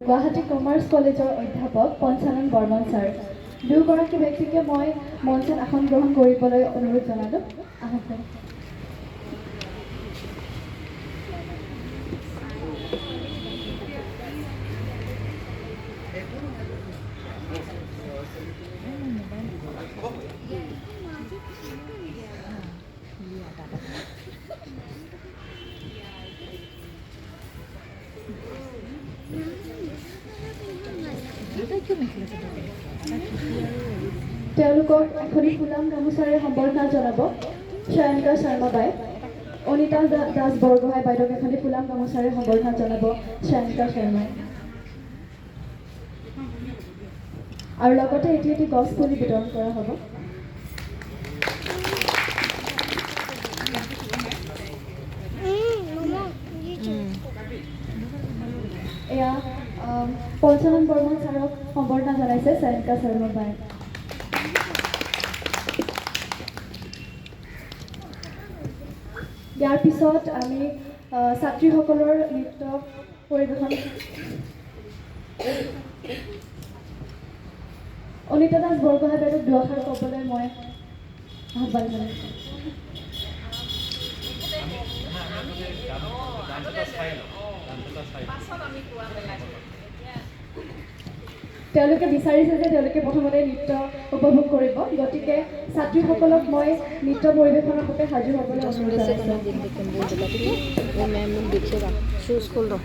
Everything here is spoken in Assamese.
গুৱাহাটী কমাৰ্চ কলেজৰ অধ্যাপক পঞ্চানন বৰ্মন ছাৰ। দুয়োগৰাকী ব্যক্তিকে মই মঞ্চত আসন গ্ৰহণ কৰিবলৈ অনুৰোধ জনালোঁ। আহক ছাৰ। তেওঁলোকক এখনি ফুলাম গামোচাৰে সম্বৰ্ধনা জনাব চয়নিকা শৰ্মা বাই। অনিতা দাস বৰগোহাঁই বাইদেউক এখনি ফুলাম গামোচাৰে সম্বৰ্ধনা জনাব চয়নিকা শৰ্মাই আৰু লগতে এটি এটি গছ পুলি বিতৰণ কৰা হ'ব। এয়া পঞ্চানন বৰ্মন ছাৰক সম্বৰ্ধনা জনাইছে চয়নিকা শৰ্মা বাই। ইয়াৰ পিছত আমি ছাত্ৰীসকলৰ নৃত্য পৰিৱেশন। অনিতা দাস বৰগোহাঁই বাইদেউক দুআষাৰ ক'বলৈ মই আহ্বান জনাইছোঁ। তেওঁলোকে বিচাৰিছে যে তেওঁলোকে প্ৰথমতে নৃত্য উপভোগ কৰিব, গতিকে ছাত্ৰীসকলক মই নৃত্য পৰিৱেশনৰ বাবে সাজু হ'বলৈ অনুৰোধ सुंदर से জনাইছোঁ। बना दिन देख के बोल देगा, ठीक है? वो मैम लोग देखिएगा। शूज़ खोल दो।